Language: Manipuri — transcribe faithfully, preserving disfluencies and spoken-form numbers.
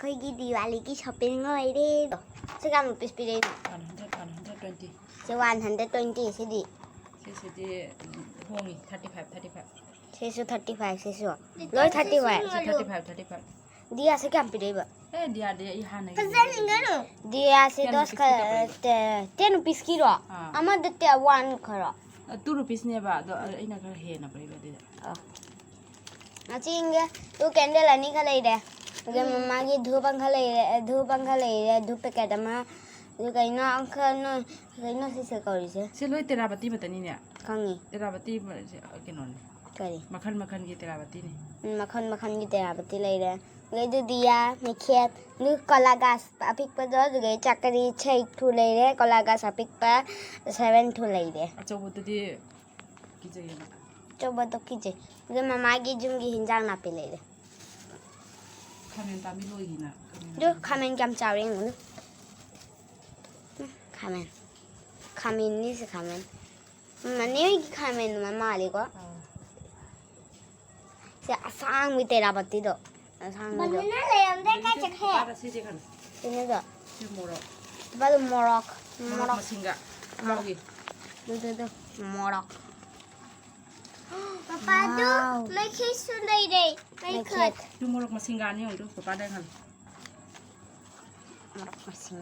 ꯑꯩꯈꯣꯏꯒꯤ ꯗꯤꯋꯥꯂꯤꯒꯤ ꯁꯣꯄꯤꯡ ꯂꯣꯏꯔꯦ꯫ ꯁꯤ ꯀꯌꯥꯃꯨꯛ ꯄꯤꯁ ꯄꯤꯔꯛꯏꯅꯣ? One hundred, one hundred twenty. ꯁꯤ ꯋꯥꯟ ꯍꯟꯗ꯭ꯔꯦꯠ ꯇ꯭ꯋꯦꯟꯇꯤ꯫ ꯁꯤꯗꯤ? ꯁꯤꯁꯤꯗꯤ ꯍꯣꯡꯉꯤ, thirty five, thirty five꯫ ꯁꯤꯁꯨ ꯊꯥꯔꯇꯤ ꯐꯥꯏꯚ꯫ ꯁꯤꯁꯨ ꯂꯣꯏ ꯊꯥꯔꯇꯤ ꯐꯥꯏꯚ꯫ ꯁꯤ thirty five, thirty five꯫ ꯗꯤꯌꯥꯁꯦ ꯀꯌꯥꯝ ꯄꯤꯔꯛꯏꯕ? ꯑꯦ, ꯗꯤꯌꯥꯗꯤ ꯑꯩ ꯍꯥꯟꯅꯒꯤ ꯗꯤꯌꯥꯁꯦ ten ꯗꯁ rupees ꯀꯤ ꯀꯌꯥ ꯄꯤꯔꯛꯏꯕ? ꯇꯦꯟ ꯔꯨꯄꯤꯁꯀꯤꯔꯣ? ꯑꯥ꯫ ꯑꯃꯗ ꯇꯦ-, ꯋꯥꯟ ꯈꯔꯣ? ꯑ, two rupeesꯅꯦꯕ, ꯑꯗꯣ ꯑꯩꯅ ꯈꯔ ꯍꯦꯟꯅ ꯄꯤꯔꯛꯏꯕ ꯑꯗꯨꯗ꯫ ꯃꯆꯤꯡꯒ ꯇꯨ ꯀꯦꯟꯗꯜ ꯑꯅꯤꯈꯛ ꯂꯩꯔꯦ꯫ ꯑꯗꯨꯒ ꯃꯃꯥꯒꯤ ꯙꯨꯞ ꯑꯃꯈꯛ ꯂꯩꯔꯦ, ꯙꯨꯞ ꯑꯃꯈꯛ ꯂꯩꯔꯦ, ꯙꯨꯞ ꯄꯦꯀꯦꯠ ꯑꯃ꯫ ꯑꯗꯨ ꯀꯩꯅꯣ ꯑꯃꯈꯛ ꯅꯣꯏ, ꯀꯩꯅꯣ ꯁꯤꯁꯦ ꯀꯧꯔꯤꯁꯦ? ꯁꯤ ꯂꯣꯏ ꯇꯦꯔꯥꯕꯇꯤ ꯃꯇꯅꯤꯅꯦ꯫ ꯈꯪꯉꯤ꯫ ꯇꯦꯔꯥꯕꯇꯤ ꯀꯩꯅꯣꯅꯦ꯫ ꯀꯔꯤ? ꯃꯈꯜ ꯃꯈꯜꯒꯤ ꯇꯦꯔꯥꯕꯇꯤꯅꯦ꯫ ꯎꯝ, ꯃꯈꯜ ꯃꯈꯜꯒꯤ ꯇꯦꯔꯥꯕꯇꯤ ꯂꯩꯔꯦ꯫ ꯑꯗꯩ ꯑꯗꯨ ꯗꯤꯌꯥ, ꯃꯩꯈꯦꯠ, ꯑꯗꯨ ꯀꯣꯂꯥꯒꯥꯁ ꯑꯄꯤꯛꯄꯗꯣ, ꯑꯗꯨꯒ ꯆꯀꯔꯤ ꯁꯦꯛ ꯇꯨ ꯂꯩꯔꯦ, ꯀꯣꯂꯥꯒꯥꯁ ꯑꯄꯤꯛꯄ seven two ꯂꯩꯔꯦ꯫ ꯑꯆꯧꯕꯗꯨꯗꯤ ꯀꯤꯖꯩꯌꯦꯕ꯫ ꯑꯆꯧꯕꯗꯣ ꯀꯤꯖꯩ꯫ ꯑꯗꯨ ꯃꯃꯥꯒꯤ ꯌꯨꯝꯒꯤ ꯍꯤꯟꯖꯥꯡ ꯅꯥꯄꯤ ꯂꯩꯔꯦ꯫ ꯈꯥꯃꯦꯟ ꯄꯥꯝꯕꯤ ꯂꯣꯏꯒꯤꯅ꯫ ꯑꯗꯨ ꯈꯥꯃꯦꯟ ꯀꯌꯥꯝ ꯆꯥꯎꯔꯦ ꯌꯦꯡꯉꯨꯅꯦ꯫ ꯎꯝ, ꯈꯥꯃꯦꯟ꯫ ꯈꯥꯃꯦꯟꯅꯤ ꯁꯤ ꯈꯥꯃꯦꯟ꯫ ꯎꯝ, ꯃꯅꯦ ꯍꯣꯏꯒꯤ ꯈꯥꯃꯦꯟ ꯑꯃ ꯃꯥꯜꯂꯤꯀꯣ꯫ ꯑꯥ꯫ ꯁꯤ ꯑꯁꯥꯡꯕꯤ ꯇꯦꯔꯥꯕꯇꯤꯗꯣ꯫ ꯑꯁꯥꯡꯕꯤꯗꯣ꯫ ꯕꯅꯥꯅꯥ ꯂꯩꯔꯝꯗ꯭ꯔꯦ, ꯀꯥꯏ ꯆꯠꯈ꯭ꯔꯦ? ꯄꯥꯗ ꯁꯤꯁꯦ ꯀꯩꯅꯣ? ꯁꯤꯅꯤꯗꯣ꯫ ꯁꯤ ꯃꯣꯔꯣꯛ꯫ ꯄꯥꯗꯣ ꯃꯣꯔꯣꯛ꯫ ꯃꯣꯔꯣꯛ ꯃꯣꯔꯣꯛ꯫ ꯃꯁꯤꯡꯒ꯫ ꯃꯥꯒꯤ꯫ ꯑꯗꯨꯗꯨꯗꯣ꯫ ꯃꯣꯔꯣꯛ꯫ ꯄꯄꯥꯗꯨ Wow. ꯃꯩꯈꯦꯠꯁꯨ ꯂꯩꯔꯦ꯫ ꯃꯩꯈꯦꯠ꯫ ꯃꯩꯈꯦꯠ꯫ ꯁꯤ ꯃꯣꯔꯣꯛ ꯃꯁꯤꯡꯒ ꯑꯅꯤ ꯑꯣꯏꯗꯣ ꯄꯥꯗ ꯍꯪ꯫ ꯃꯣꯔꯣꯛ ꯃꯁꯤꯡ꯫